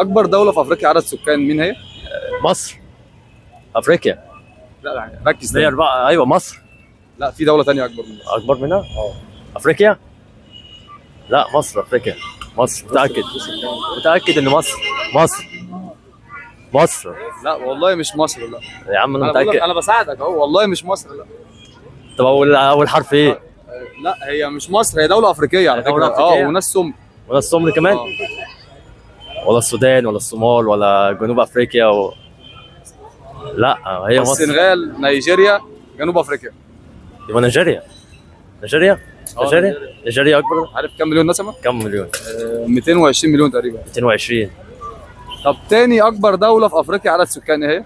اكبر دولة في افريقيا عدد سكان مين هي؟ مصر. افريقيا. لا لا، ركز تاني. 104، ايوه مصر. لا، في دولة تانية اكبر منها. اكبر منها؟ اه. افريقيا؟ لا، مصر. افريقيا مصر، متاكد. متاكد ان مصر. مصر مصر. لا والله مش مصر، لا. يا عم انا انا بقول لك، متاكد. انا بساعدك اهو، والله مش مصر، لا. طب اول حرف ايه؟ لا، هي مش مصر، هي دولة افريقية على دولة فكرة. اه. أفريقية؟ وناس سمر. ولا السمر كمان؟ آه. ولا السودان ولا الصومال ولا جنوب افريقيا لا، هي مصر. السنغال، نيجيريا، جنوب افريقيا. يبقى نيجيريا. نيجيريا. آه، نيجيريا. نيجيريا اكبر. عارف كام مليون نسمة؟ كم مليون؟ 220 مليون تقريبا. 220. طب تاني اكبر دولة في افريقيا عدد سكان ايه هي؟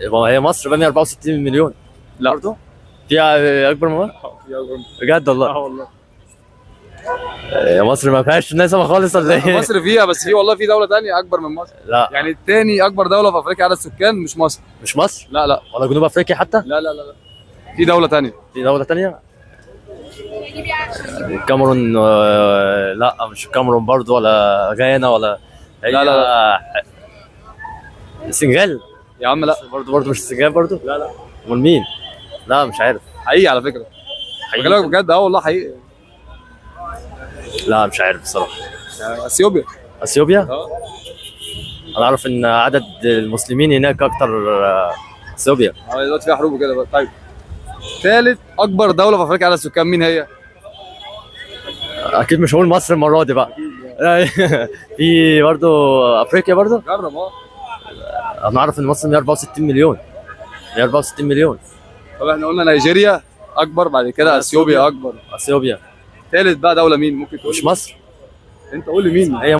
يبقى هي مصر بقى، 164 مليون. لا. برضه فيها اكبر من مصر؟ بجد والله؟ اه والله. يا مصر ما فيهاش نسمة خالص ولا ايه؟ مصر فيها، بس في والله في دولة تانية اكبر من مصر. لا. يعني تاني اكبر دولة في افريقيا عدد سكان مش مصر. مش مصر؟ لا لا. ولا جنوب افريقيا حتى؟ لا لا لا لا، في دولة تانية. في دولة تانية؟ الكاميرون؟ لا، مش الكاميرون برضو، ولا غانا ولا هي. لا، لا، السنغال. يا عم لا. برضو مش السنغال برضو؟ لا لا. امال مين؟ لا، مش عارف. حقيقي على فكرة. حقيقي؟ بكلمك بجد، اه والله حقيقي. لا، مش عارف بصراحة. يعني اثيوبيا. اثيوبيا؟ اه. انا اعرف ان عدد المسلمين هناك اكتر، اثيوبيا. اه، دلوقتي فيها حروب وكده بقى. طيب، ثالث اكبر دولة في افريقيا عدد سكان مين هي؟ اكيد مش هقول مصر المرة دي بقى. في برضو افريقيا برضو؟ جرب، اه. انا اعرف ان مصر 164 مليون، 164 مليون. طب احنا قلنا نيجيريا اكبر، بعد كده اثيوبيا اكبر. اثيوبيا. ثالث بقى دولة مين ممكن تقول؟ مش مصر. انت قول لي مين. هي.